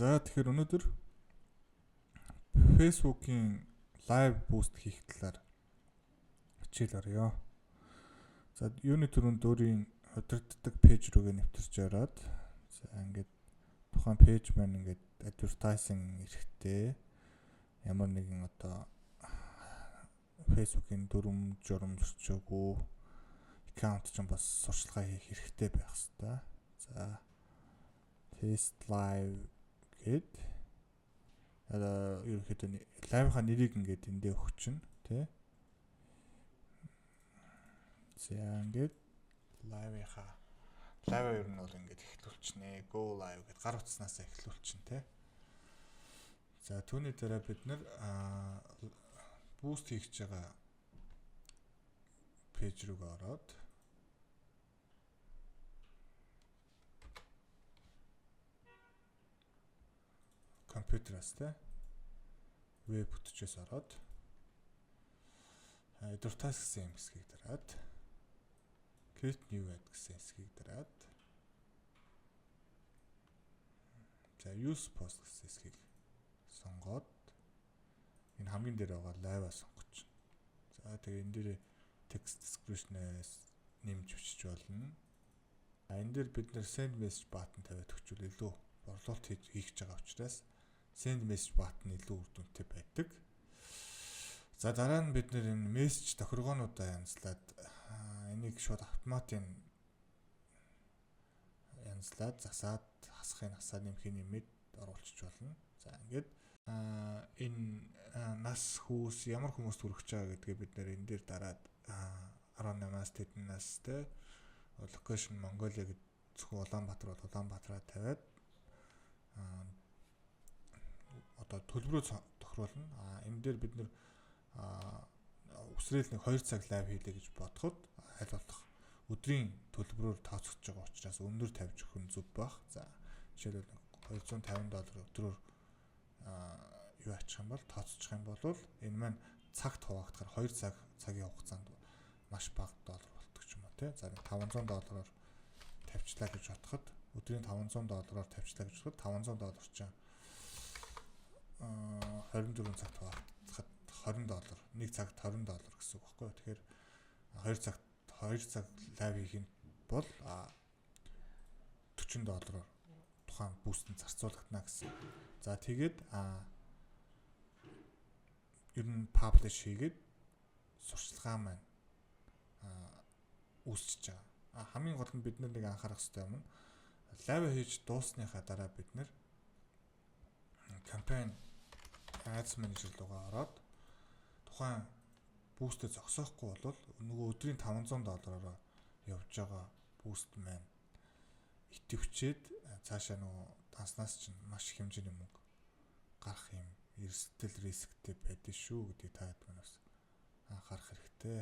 За, тэгэхээр өнөөдөр Facebook-ийн live boost хийх талаар хичээл оръё. За, юуны түрүүнд өөрийн удирддаг page рүүгээ нэвтэрч ороод, за, ингээд тухайн page маань ингээд advertising эрэхтэй ямар нэгэн одоо Facebook-ийн дүрэм журам зөрчөөгүй, аккаунт ч бас сурчлагаа хийх хэрэгтэй байх хэвээр. За, test live гээд ерөнхийдөө live-ынхаа нэрийг ингээд эндээ өгчин тий. За, ингээд live-ынхаа live ер нь бол ингээд эхлүүлчихнэ. Go live гэд гар утаснаас эхлүүлчихнэ тий. За, түүний дараа бид нар boost хийх гэж байгаа page рүүгээ ороод компьютераас те веб бүтчээс ороод advertise гэсэн юм хэсгийг дараад, create new ad гэсэн хэсгийг дараад, за, use post гэсэн хэсгийг сонгоод энэ хамгийн дээр байгаа live-а сонгоч. За, тэгээ энэ дээр text description-ээс нэмж бичиж болно. А энэ дээр бид нэр send message button тавиад өгчвөл илүү борлуулалт хийж байгаа учраас send message button илүү үр дүнтэй байдаг. За, дараа нь бид нэр энэ мессеж тохиргоонуудаа янзлаад, энийг шууд автоматын янзлаад, засаад, хасахыг хасаад, нэмхийг нэмээд оруулчих болно. За, ингээд энэ нас хүүс ямар хүмүүст хүрэж байгаа гэдгээ бид нэр энэ дээр дараад 18-аас тэдэн нас те, location Mongolia гэд, зөвхөн Улаанбаатар бол Улаанбаатараа тавиад одоо төлбөрөө тохируулна. А энэ дээр бид нэр үсрээл нэг 2 цаг live хийлээ гэж бодоход аль болох өдрийн төлбөрөөр тооцогдож байгаа учраас өндөр тавьж өгөх нь зөв байх. За, жишээлбэл 250 доллар өдрөөр юу ачих юм бол тооцчих юм бол энэ маань цагт хуваагдахаар 2 цаг цагийн хугацаанд маш бага доллар болдог ч юм уу те. За, 500 доллараар тавьчлаа гэж бодоход, өдрийн 500 доллараар тавьчлаа гэж бодоход 500 доллар чинь 24 цагт хуваагдахад 20 доллар, нэг цагт 20 доллар гэсэн үг байхгүй юу. Тэгэхээр 2 цагт 2 цаг live хийх юм бол 40 доллараар тухайн boost нь зарцуулагдана гэсэн. За, тэгээд ер нь publish хийгээд сурчлагаа маань үүсчихэж байгаа. А хамгийн гол нь бид нар нэг анхаарах хэрэгтэй юм нь live хийж дуусныхаа дараа бид нар campaign ads manager руугаа ороод тухайн boost ээ зогсоохгүй бол нөгөө өдрийн 500 доллараар явж байгаа boost маань идэвчээд цаашаа нөгөө данснаас чинь маш их хэмжээний мөнгө гарах юм эрсдэл, рисктэй байдаг шүү гэдгийг та хэд бас анхаарах хэрэгтэй.